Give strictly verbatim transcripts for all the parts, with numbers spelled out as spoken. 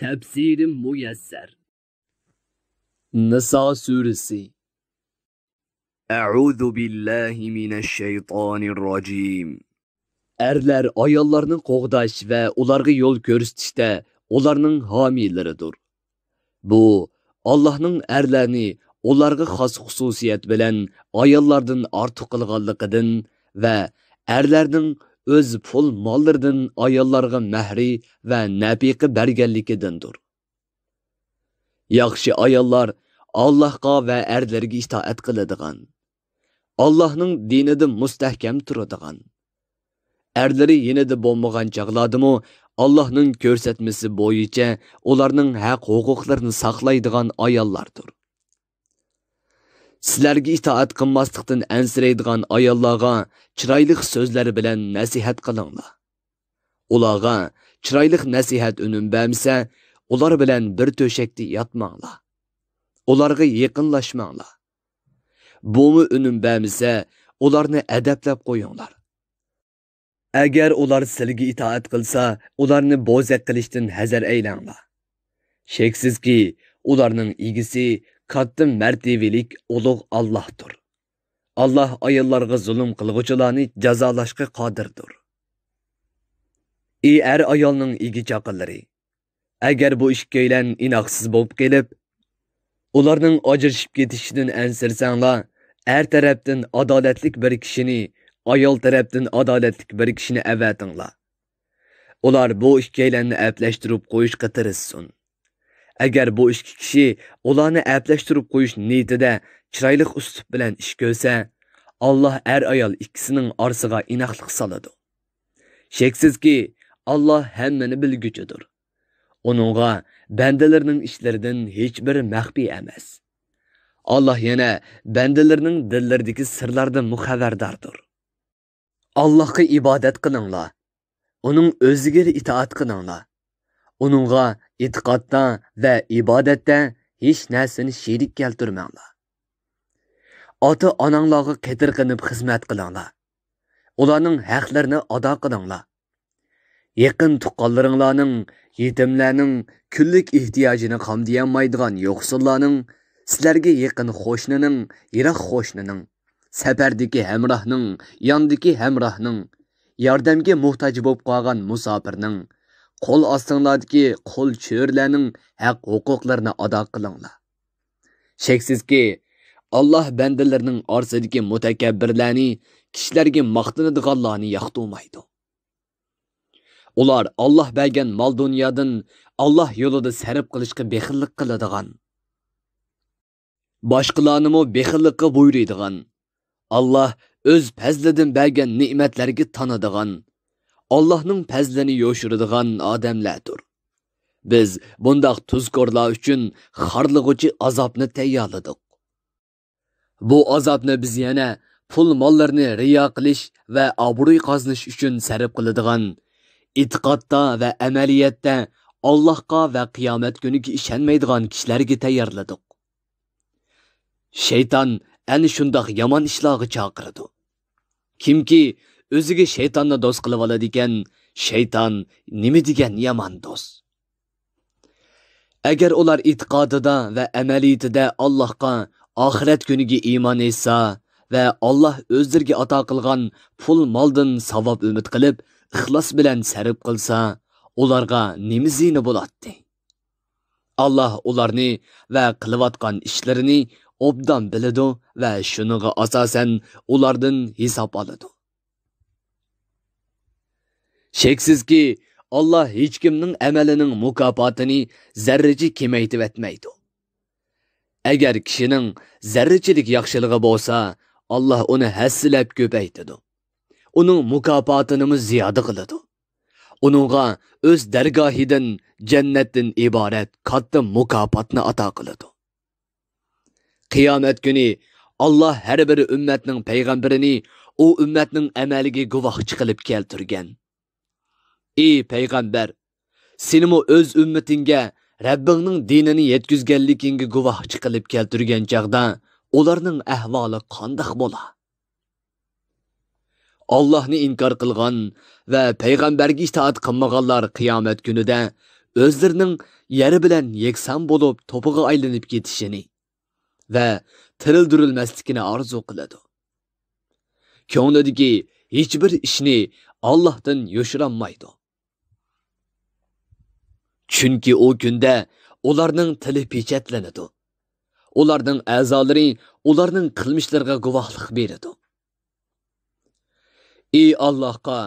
تەپسىرى مۇيەسسەر. نىسا سۈرىسى. أعوذ بالله من الشيطان الرجيم. ئەرلەر ئاياللارنى قوغداش ۋە ئۇلارغا يول كۆرسىتىشتە ئۇلارنىڭ ھامىيلىرىدۇر. بۇ، ئاللاھنىڭ ئەرلەرنى ئۇلارغا خاس خۇسۇسىيەت بىلەن ئاياللاردىن ئارتۇق قىلغانلىقىدىن ۋە ئەرلەرنىڭ ئۆز پۇل ماللىرىدىن ئاياللارغا مەھرى ۋە نەپىقە بەرگەنلىكىدىندۇر. ياخشى ئاياللار ئاللاھقا ۋە ئەرلىرىگە ئىتائەت قىلىدىغان، ئاللاھنىڭ دىنىدا مۇستەھكەم تۇرىدىغان، ئەرلىرى يېنىدا بولمىغان چاغلاردىمۇ ئاللاھنىڭ كۆرسەتمىسى بويىچە ئۇلارنىڭ ھەق-ھوقۇقلىرىنى ساقلايدىغان ئاياللاردۇر. سىلەرگە ئىتائەت قىلماسلىقتىن ئەنسىرەيدىغان ئاياللارغا چىرايلىق سۆزلەر بىلەن نەسىھەت قىلىڭلار. ئۇلارغا چىرايلىق نەسىھەت ئۈنۈم بەرمىسە، ئۇلار بىلەن بىر تۆشەكتە ياتماڭلار. ئۇلارغا يېقىنلاشماڭلار. بۇمۇ ئۈنۈم بەرمىسە، ئۇلارنى ئەدەپلەپ قويۇڭلار. ئەگەر ئۇلار سىلىگە ئىتائەت قىلسا، ئۇلارنى بوزەك قىلىشتىن ھەزەر ئەيلەڭلار. شەكسىزكى، ئۇلارنىڭ ئىگىسى كاتتا مەرتىۋىلىك ئۇلۇغ ئاللاھتۇر. ئاللاھ ئاياللارغا زۇلۇم قىلغۇچىلارنى جازالاشقا قادىردۇر. ئى ئەر-ئايالنىڭ ئىگە-چاقىلىرى! ئەگەر بۇ ئىككىيلەن ئىناقسىز بولۇپ قېلىپ، ئۇلارنىڭ ئاجرىشىپ كېتىشىدىن ئەنسىرىسەڭلار، ئەر تەرەپتىن ئادالەتلىك بىر كىشىنى، ئايال تەرەپتىن ئادالەتلىك بىر كىشىنى ئەۋەتىڭلار. ئۇلار بۇ ئىككىيلەننى ئەپلەشتۈرۈپ قويۇشقا تىرىشسۇن. ئەگەر بۇ ئىككى كىشى ئۇلارنى ئەپلەشتۈرۈپ قويۇش نىيىتىدە چىرايلىق ئۇسلۇب بىلەن ئىش كۆرسە، ئاللاھ ئەر-ئايال ئىككىسىنىڭ ئارىسىغا ئىناقلىق سالىدۇ. شەكسىزكى، ئاللاھ ھەممىنى بىلگۈچىدۇر. ئۇنىڭغا بەندىلىرىنىڭ ئىشلىرىدىن ھېچبىرى مەخپىي ئەمەس. ئاللاھ يەنە بەندىلىرىنىڭ دىللىرىدىكى سىرلاردىنمۇ خەۋەرداردۇر. ئاللاھقا ئىبادەت قىلىڭلار. ئۇنىڭ ئۆزىگىلا ئىتائەت قىلىڭلار. ئۇنىڭغا ئېتىقادتا ۋە ئىبادەتتە ھېچ نەرسىنى شېرىك كەلتۈرمەڭلار. ئاتا-ئاناڭلارغا قېتىرقىنىپ خىزمەت قىلىڭلار. ئۇلارنىڭ ھەقلىرىنى ئادا قىلىڭلار. يېقىن تۇغقانلىرىڭلارنىڭ، يېتىملەرنىڭ كۈنلۈك ئېھتىياجىنى قامدىيالمايدىغان يوقسۇللارنىڭ، سىلەرگە يېقىن قوشنىنىڭ، يىراق قوشنىنىڭ، سەپەردىكى ھەمراھنىڭ، ياندىكى ھەمراھنىڭ، ياردەمگە موھتاج بولۇپ قالغان مۇساپىرنىڭ، قول ئاستىڭلاردىكى قۇل چۆرىلەرنىڭ ھەق-ھوقۇقلىرىنى ئادا قىلىڭلار. شەكسىزكى، ئاللاھ بەندىلىرىنىڭ ئارىسىدىكى مۇتەكەببىرلەرنى، كىشىلەرگە ماختىنىدىغانلارنى ياقتۇرمايدۇ. ئۇلار ئاللاھ بەرگەن مال-دۇنيادىن ئاللاھ يولىدا سەرپ قىلىشقا بېخىللىق قىلىدىغان، باشقىلارنىمۇ بېخىللىققا بۇيرۇيدىغان، ئاللاھ ئۆز پەزلىدىن بەرگەن نېمەتلەرگە تانىدىغان، ئاللاھنىڭ پەزلىنى يوشۇرىدىغان ئادەملەردۇر. بىز بۇنداق تۇزكورلار ئۈچۈن خارلىغۇچى ئازابنى تەييارلىدۇق. بۇ ئازابنى بىز يەنە پۇل-ماللىرىنى رىيا قىلىش ۋە ئابرۇي قازىنىش ئۈچۈن سەرپ قىلىدىغان، ئېتىقادتا ۋە ئەمەلىيەتتە ئاللاھقا ۋە قىيامەت كۈنىگە ئىشەنمەيدىغان كىشىلەرگە تەييارلىدۇق. شەيتان ئەنە شۇنداق يامان ئىشلارغا چاقىرىدۇ. كىمكى ئۆزىگە شەيتاننى دوست قىلىۋالىدىكەن، شەيتان نېمە دېگەن يامان دوست! ئەگەر ئۇلار ئېتىقادىدا ۋە ئەمەلىيىتىدە ئاللاھقا، ئاخىرەت كۈنىگە ئىمان ئېيتسا ۋە ئاللاھ ئۆزلىرىگە ئاتا قىلغان پۇل-مالدىن ساۋاب ئۈمىد قىلىپ، ئىخلاس بىلەن سەرپ قىلسا، ئۇلارغا نېمە زىيىنى بولاتتى؟ ئاللاھ ئۇلارنى ۋە قىلىۋاتقان ئىشلىرىنى ئوبدان بىلىدۇ ۋە شۇنىڭغا ئاساسەن ئۇلاردىن ھېساب ئالىدۇ. شەكسىزكى، ئاللاھ ھېچكىمنىڭ ئەمەلىنىڭ مۇكاپاتىنى زەررىچە كېمەيتىۋەتمەيدۇ. ئەگەر كىشىنىڭ زەررىچىلىك ياخشىلىقى بولسا، ئاللاھ ئۇنى ھەسسىلەپ كۆپەيتىدۇ. ئۇنىڭ مۇكاپاتىنىمۇ زىيادە قىلىدۇ. ئۇنىڭغا ئۆز دەرگاھىدىن جەننەتتىن ئىبارەت كاتتا مۇكاپاتنى ئاتا قىلىدۇ. قىيامەت كۈنى ئاللاھ ھەر بىر ئۈممەتنىڭ پەيغەمبىرىنى ئۇ ئۈممەتنىڭ ئەمەلىگە گۇۋاھچى قىلىپ كەلتۈرگەن. ئى پەيغەمبەر، سېنىمۇ ئۆز ئۈممىتىڭگە رەببىڭنىڭ دىنىنى يەتكۈزگەنلىكىڭگە گۇۋاھچى قىلىپ كەلتۈرگەن چاغدا، ئۇلارنىڭ ئەھۋالى قانداق بولا؟ ئاللاھنى ئىنكار قىلغان ۋە پەيغەمبەرگە ئىتائەت قىلمىغانلار قىيامەت كۈنىدە ئۆزلىرىنىڭ يەر بىلەن يەكسان بولۇپ توپىغا ئايلىنىپ كېتىشىنى ۋە تىرىلدۈرۈلمەسلىكىنى ئارزۇ قىلىدۇ. كۆڭلىدىكى ھېچبىر ئىشنى ئاللاھتىن يوشۇرالمايدۇ. چۈنكى ئۇ كۈندە ئۇلارنىڭ تىلى پېچەتلىنىدۇ. ئۇلارنىڭ ئەزالىرى ئۇلارنىڭ قىلمىشلىرىغا گۇۋاھلىق بېرىدۇ. ئى ئاللاھقا،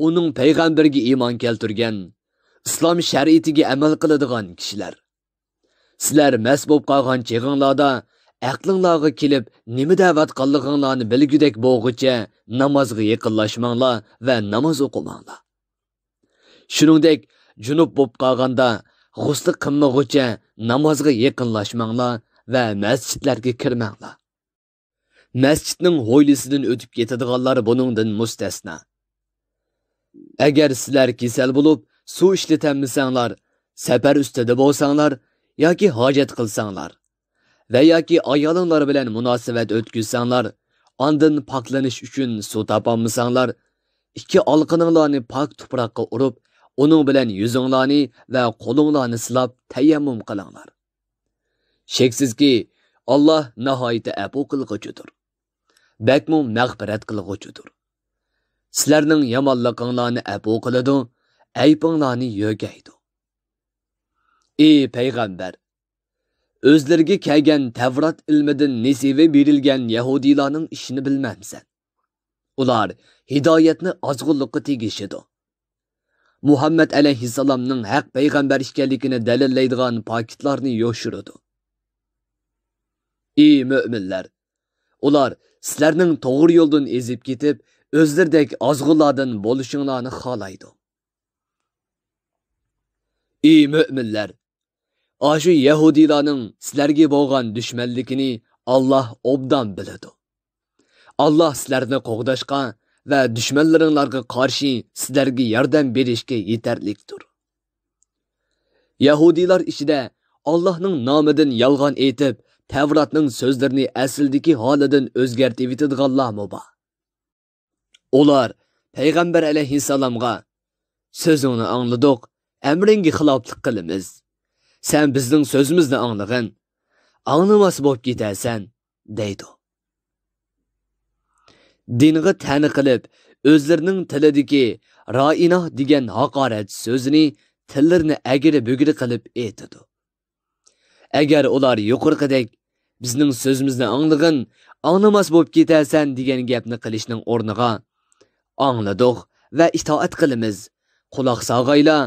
ئۇنىڭ پەيغەمبىرىگە ئىمان كەلتۈرگەن، ئىسلام شەرىئىتىگە ئەمەل قىلىدىغان كىشىلەر! سىلەر مەست بولۇپ قالغان چېغىڭلاردا ئەقلىڭلارغا كېلىپ، نېمە دەۋاتقانلىقىڭلارنى بىلگۈدەك بولغۇچە نامازغا يېقىنلاشماڭلار ۋە ناماز ئوقۇماڭلار. شۇنىڭدەك جۇنۇپ بولۇپ قالغاندا غۇسلى قىلمىغۇچە نامازغا يېقىنلاشماڭلار ۋە مەسچىتلەرگە كىرمەڭلار. مەسچىتنىڭ ھويلىسىدىن ئۆتۈپ كېتىدىغانلار بۇنىڭدىن مۇستەسنا. ئەگەر سىلەر كېسەل بولۇپ، سۇ ئىشلىتەلمىسەڭلار، سەپەر ئۈستىدە بولساڭلار ياكى ھاجەت قىلساڭلار ۋە ياكى ئايالىڭلار بىلەن مۇناسىۋەت ئۆتكۈزسەڭلار، ئاندىن پاكلىنىش ئۈچۈن سۇ تاپالمىساڭلار، ئىككى ئالىقىنىڭلارنى پاك تۇپراققا ئۇرۇپ، ئۇنىڭ بىلەن يۈزۈڭلارنى ۋە قولۇڭلارنى سىلاپ تەيەممۇم قىلىڭلار. شەكسىزكى، ئاللاھ ناھايىتى ئەپۇ قىلغۇچىدۇر، بەكمۇ مەغپىرەت قىلغۇچىدۇر. سىلەرنىڭ يامانلىقىڭلارنى ئەپۇ قىلىدۇ، ئەيىبىڭلارنى يۆگەيدۇ. ئى پەيغەمبەر! ئۆزلىرىگە كەلگەن تەۋرات ئىلمىدىن نېسىۋە بېرىلگەن يەھۇدىيلارنىڭ ئىشىنى بىلمەمسەن؟ ئۇلار ھىدايەتنى ئازغۇنلۇققا تېگىشىدۇ. مۇھەممەد ئەلەيھىسسالامنىڭ ھەق پەيغەمبەر ئىكەنلىكىنى دەلىللەيدىغان پاكىتلارنى يوشۇرىدۇ. ئى مۆمىنلەر! ئۇلار سىلەرنىڭ توغرا يولدىن ئېزىپ كېتىپ، ئۆزلىرىدەك ئازغۇنلاردىن بولۇشۇڭلارنى خالايدۇ. ئى مۆمىنلەر! ئاشۇ يەھۇدىيلارنىڭ سىلەرگە بولغان دۈشمەنلىكىنى ئاللاھ ئوبدان بىلىدۇ. ئاللاھ سىلەرنى قوغداشقا ۋە دۈشمەنلىرىڭلارغا قارشى سىلەرگە ياردەم بېرىشكە يېتەرلىكتۇر. يەھۇدىيلار ئىچىدە ئاللاھنىڭ نامىدىن يالغان ئېيتىپ، تەۋراتنىڭ سۆزلىرىنى ئەسلىدىكى ھالىدىن ئۆزگەرتىۋېتىدىغانلارمۇ بار. ئۇلار پەيغەمبەر ئەلەيھىسسالامغا، «سۆزۈڭنى ئاڭلىدۇق، ئەمرىڭگە خىلاپلىق قىلىمىز. سەن بىزنىڭ سۆزىمىزنى ئاڭلىغىن. ئاڭلىماس بولۇپ كېتەرسەن» دەيدۇ. دىنغا تەنە قىلىپ، ئۆزلىرىنىڭ تىلىدىكى «رائىنا» دېگەن ھاقارەت سۆزىنى تىللىرىنى ئەگرى-بۈگرى قىلىپ ئېيتىدۇ. ئەگەر ئۇلار يۇقىرىقىدەك، «بىزنىڭ سۆزىمىزنى ئاڭلىغىن، ئاڭلىماس بولۇپ كېتەرسەن» دېگەن گەپنى قىلىشنىڭ ئورنىغا، «ئاڭلىدۇق ۋە ئىتائەت قىلىمىز، قۇلاق سالغايلا،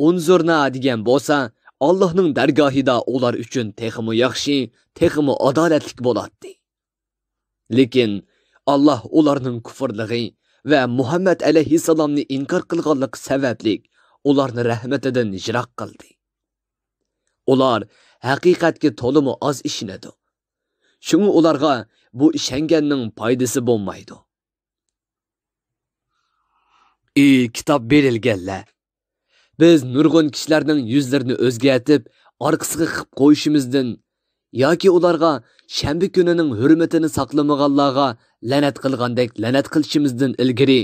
ئۇنزۇرنا» دېگەن بولسا، ئاللاھنىڭ دەرگاھىدا ئۇلار ئۈچۈن تېخىمۇ ياخشى، تېخىمۇ ئادالەتلىك بولاتتى. لېكىن ئاللاھ ئۇلارنىڭ كۇفرلۇقى ۋە مۇھەممەد ئەلەيھىسسالامنى ئىنكار قىلغانلىقى سەۋەبلىك ئۇلارنى رەھمىتىدىن يىراق قىلدى. ئۇلار ھەقىقەتكە تولىمۇ ئاز ئىشىنىدۇ. شۇڭا ئۇلارغا بۇ ئىشەنگەننىڭ پايدىسى بولمايدۇ. ئى كىتاب بېرىلگەنلەر! بىز نۇرغۇن كىشىلەرنىڭ يۈزلىرىنى ئۆزگەرتىپ، ئارقىسىغا خىپ قويۇشىمىزدىن ياكى ئۇلارغا شەنبە كۈنىنىڭ ھۆرمىتىنى ساقلىمىغانلارغا لەنەت قىلغاندەك لەنەت قىلىشىمىزدىن ئىلگىرى،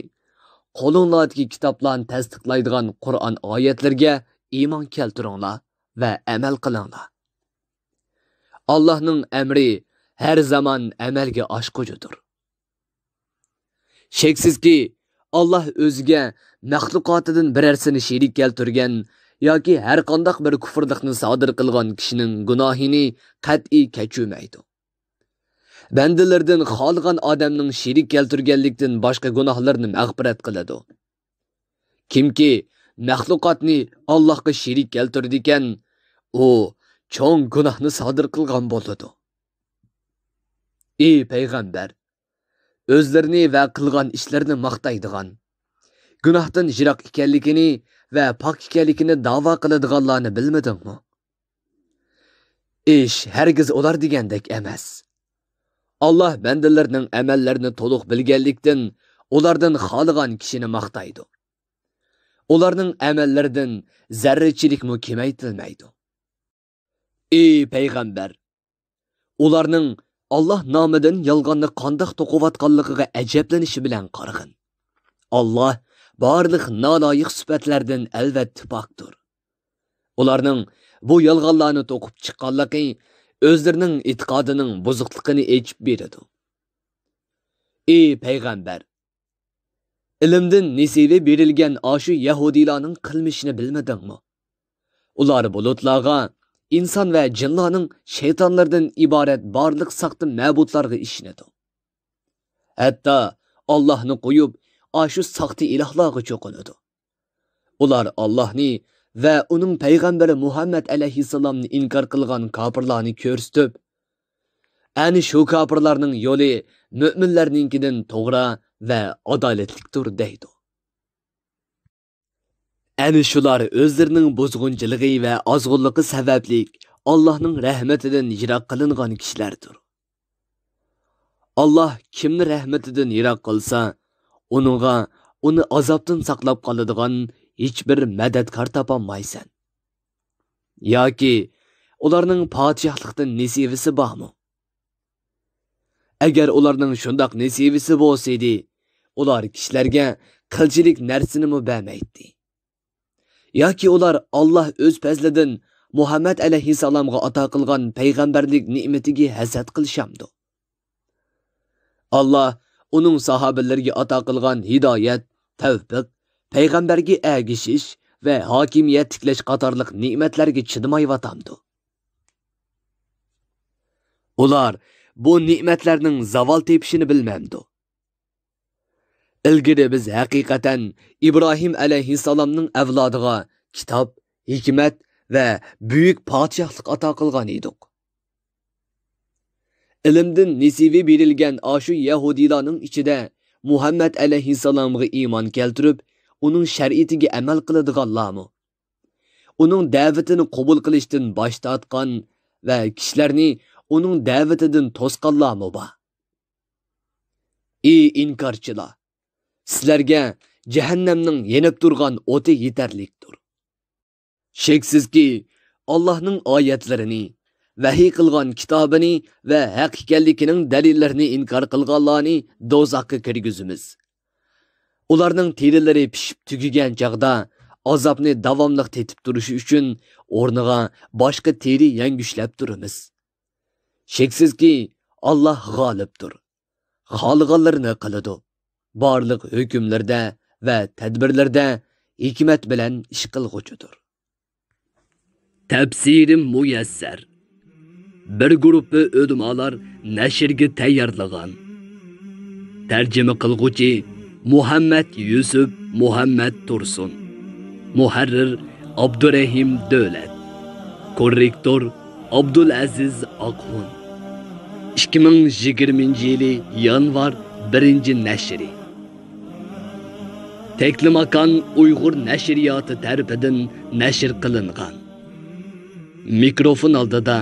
قولۇڭلاردىكى كىتابلارنى تەستىقلايدىغان قۇرئان ئايەتلىرىگە ئىمان كەلتۈرۈڭلار ۋە ئەمەل قىلىڭلار. ئاللاھنىڭ ئەمرى ھەر زامان ئەمەلگە ئاشقۇچىدۇر. شەكسىزكى، ئاللاھ ئۆزىگە مەخلۇقاتىدىن بىرەرسىنى شېرىك كەلتۈرگەن ياكى ھەرقانداق بىر كۇفرلۇقنى سادىر قىلغان كىشىنىڭ گۇناھىنى قەتئىي كەچۈرمەيدۇ. بەندىلىرىدىن خالىغان ئادەمنىڭ شېرىك كەلتۈرگەنلىكتىن باشقا گۇناھلىرىنى مەغپىرەت قىلىدۇ. كىمكى مەخلۇقاتنى ئاللاھقا شېرىك كەلتۈرىدىكەن، ئۇ چوڭ گۇناھنى سادىر قىلغان بولىدۇ. ئى پەيغەمبەر! ئۆزلىرىنى ۋە قىلغان ئىشلىرىنى ماختايدىغان، گۇناھتىن يىراق ئىكەنلىكىنى ۋە پاك ئىكەنلىكىنى داۋا قىلىدىغانلارنى بىلمىدىڭمۇ؟ ئىش ھەرگىز ئۇلار دېگەندەك ئەمەس. ئاللاھ بەندىلىرىنىڭ ئەمەللىرىنى تولۇق بىلگەنلىكتىن، ئۇلاردىن خالىغان كىشىنى ماختايدۇ. ئۇلارنىڭ ئەمەللىرىدىن زەررىچىلىكمۇ كېمەيتىلمەيدۇ. ئى پەيغەمبەر! ئۇلارنىڭ ئاللاھ نامىدىن يالغاننى قانداق توقۇۋاتقانلىقىغا ئەجەبلىنىشى بىلەن قارىغىن. ئاللاھ بارلىق نالايىق سۈپەتلەردىن ئەلۋەتتە پاكتۇر. ئۇلارنىڭ بۇ يالغانلارنى توقۇپ چىققانلىقى ئۆزلىرىنىڭ ئېتىقادىنىڭ بۇزۇقلۇقىنى ئېچىپ بېرىدۇ. ئى پەيغەمبەر! ئىلىمدىن نېسىۋە بېرىلگەن ئاشۇ يەھۇدىيلارنىڭ قىلمىشىنى بىلمىدىڭمۇ؟ ئۇلار بۇلۇتلارغا ئىنسان ۋە جىنلارنىڭ شەيتانلىرىدىن ئىبارەت بارلىق ساختا مەبۇدلارغا ئىشىنىدۇ. ھەتتا ئاللاھنى قويۇپ، ئاشۇ ساختا ئىلاھلارغا چوقۇنىدۇ. ئۇلار ئاللاھنى ۋە ئۇنىڭ پەيغەمبىرى مۇھەممەد ئەلەيھىسسالامنى ئىنكار قىلغان كاپىرلارنى كۆرسىتىپ، ئەنە شۇ كاپىرلارنىڭ يولى مۆمىنلەرنىڭكىدىن توغرا ۋە ئادالەتلىكتۇر دەيدۇ. ئەنە شۇلار ئۆزلىرىنىڭ بۇزغۇنچىلىقى ۋە ئازغۇنلۇقى سەۋەبلىك ئاللاھنىڭ رەھمىتىدىن يىراق قىلىنغان كىشىلەردۇر. ئاللاھ كىمنى رەھمىتىدىن يىراق قىلسا، ئۇنىڭغا ئۇنى ئازابتىن ساقلاپ قالىدىغان ھېچبىر مەدەتكار تاپالمايسەن. ياكى ئۇلارنىڭ پادىشاھلىقتىن نېسىۋىسى بارمۇ؟ ئەگەر ئۇلارنىڭ شۇنداق نېسىۋىسى بولسىدى، ئۇلار كىشىلەرگە قىلچىلىك نەرسىنىمۇ بەرمەيتتى. ياكى ئۇلار ئاللاھ ئۆز پەزلىدىن مۇھەممەد ئەلەيھىسسالامغا ئاتا قىلغان پەيغەمبەرلىك نېمىتىگە ھەسەت قىلىشامدۇ؟ ئاللاھ ئۇنىڭ ساھابىلىرىگە ئاتا قىلغان ھىدايەت، تەۋپىق، پەيغەمبەرگە ئەگىشىش ۋە ھاكىمىيەت تىكلەش قاتارلىق نېمەتلەرگە چىدىمايۋاتامدۇ؟ ئۇلار بۇ نېمەتلەرنىڭ زاۋال تېپىشىنى بىلمەمدۇ؟ ئىلگىرى بىز ھەقىقەتەن ئىبراھىم ئەلەيھىسسالامنىڭ ئەۋلادىغا كىتاب، ھېكمەت ۋە بۈيۈك پادىشاھلىق ئاتا قىلغان ئىدۇق. ئىلىمدىن نېسىۋە بېرىلگەن ئاشۇ يەھۇدىيلارنىڭ ئىچىدە مۇھەممەد ئەلەيھىسسالامغا ئىمان كەلتۈرۈپ، ئۇنىڭ شەرىئىتىگە ئەمەل قىلىدىغانلارمۇ؟ ئۇنىڭ دەۋىتىنى قوبۇل قىلىشتىن باش تارتقان ۋە كىشىلەرنى ئۇنىڭ دەۋىتىدىن توسقانلارمۇ بار؟ ئى ئىنكارچىلار! سىلەرگە جەھەننەمنىڭ يېنىپ تۇرغان ئوتى يېتەرلىكتۇر. شەكسىزكى، ئاللاھنىڭ ئايەتلىرىنى، ۋەھىي قىلغان كىتابىنى ۋە ھەق ئىكەنلىكىنىڭ دەلىللىرىنى ئىنكار قىلغانلارنى دوزاخقا كىرگۈزىمىز. ئۇلارنىڭ تېرىلىرى پىشىپ تۈگىگەن چاغدا ئازابنى داۋاملىق تېتىپ تۇرۇشى ئۈچۈن ئورنىغا باشقا تېرە يەڭگۈشلەپ تۇرىمىز. شەكسىزكى، ئاللاھ غالىبتۇر. خالىغانلىرىنى قىلىدۇ. بارلىق ھۆكۈملىرىدە ۋە تەدبىرلىرىدە ھېكمەت بىلەن ئىش قىلغۇچىدۇر. تەپسىرى مۇيەسسەر. بىر گۇرۇپپا ئۆلىمالار نەشرگە تەييارلىغان. تەرجىمە قىلغۇچى مۇھەممەد يۈسۈپ مۇھەممەد تۇرسۇن. مۇھەررىر ئابدۇرەھىم دۆلەت. كوررېكتور ئابدۇلئەزىز ئاقخۇن. ئىككى مىڭ يىگىرمىنچى يىلى يانۋار بىرىنچى نەشرى. تەكلىماكان ئۇيغۇر نەشرىياتى تەرىپىدىن نەشر قىلىنغان. مىكروفون ئالدىدا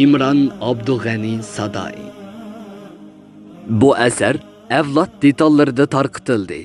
ئىمران ئابدۇغەنى سادائى. بۇ ئەسەر ئەۋلاد دېتاللىرىدا تارقىتىلدى.